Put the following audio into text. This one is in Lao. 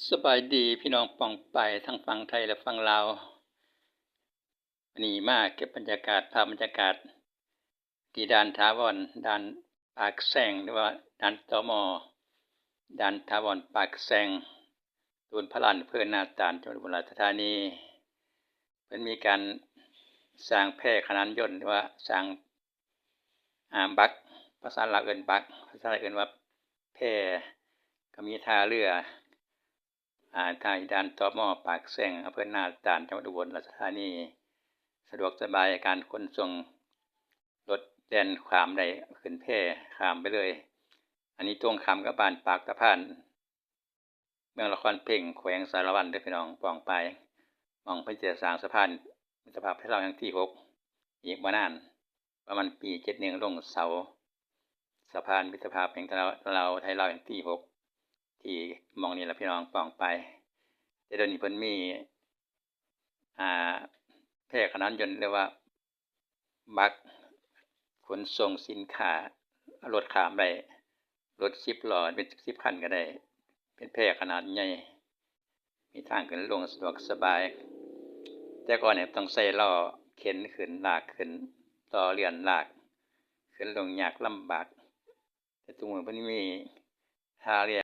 ສະບາຍດີພີ່ນ້ອງປ້ອງປາຍທັງຝັ່ງໄທ ແລະ ຝັ່ງລາວ. ມື້ນີ້ມາເກັບບັນຍາກາດ ພາບບັນຍາກາດທີ່ດ່ານຖາວອນ ດ່ານປາກແຊງ ຫຼືວ່າດ່ານ ຕມ ດ່ານຖາວອນປາກແຊງ ຕຳບົນພະລານ ອຳເພີນາຕານ ຈັງຫວັດອຸບົນລາຊະທານີ. ເພິ່ນມີການສ້າງແພຂະໜານຍົນ ຫຼືວ່າສ້າງ ອ່າ ບັກ ພາສາລາວເອີ້ນບັກ ພາສາໄທເອີ້ນວ່າແພ ກໍມີທ່າເຮືອ ອ່າ ທ່າດ່ານ ຕມ ປາກແຊງ ອຳເພີນາຕານ ຈັງຫວັດອຸບົນລາຊະທານີ ສະດວກສະບາຍການຂົນສົ່ງ ລົດແລ່ນຂ້າມໄດ້ ຂຶ້ນແພຂ້າມໄປເລີຍ. ອັນນີ້ຕົງຂ້າມກັບບ້ານປາກຕະພານ ເມືອງລະຄອນເພັງ ແຂວງສາລະວັນເດີພີ່ນ້ອງປ້ອງປາຍ. ໝ່ອງເພິ່ນຈະສ້າງສະພານມິດຕະພາບໄທລາວແຫ່ງທີຫົກ ອີກບໍ່ນານ ປະມານປີເຈັດໜຶ່ງ ລົງເສົາສະພານມິດຕະພາບແຫ່ງລາວ ໄທລາວແຫ່ງທີຫົກ ທີ່ໝ່ອງນີ້ລະພີ່ນ້ອງປ້ອງປາຍ. ແຕ່ດຽວນີ້ເພິ່ນມີ ອ່າ ແພຂະໜານຍົນ ຫຼືວ່າ ບັກຂົນສົ່ງສິນຄ້າ ເອົາລົດຂ້າມໄດ້ ລົດສິບລໍ້ເປັນສິບຄັນກໍໄດ້ ເປັນແພຂະໜາດໃຫຍ່ ມີທາງຂຶ້ນລົງສະດວກສະບາຍ. ແຕ່ກ່ອນນີ້ຕ້ອງໃຊ້ລໍ້ເຂັນຂຶ້ນ ລາກຂຶ້ນ ລໍ້ເລື່ອນລາກຂຶ້ນລົງຍາກລຳບາກ ແຕ່ທຸກມື້ເພິ່ນມີທ່າເຮືອ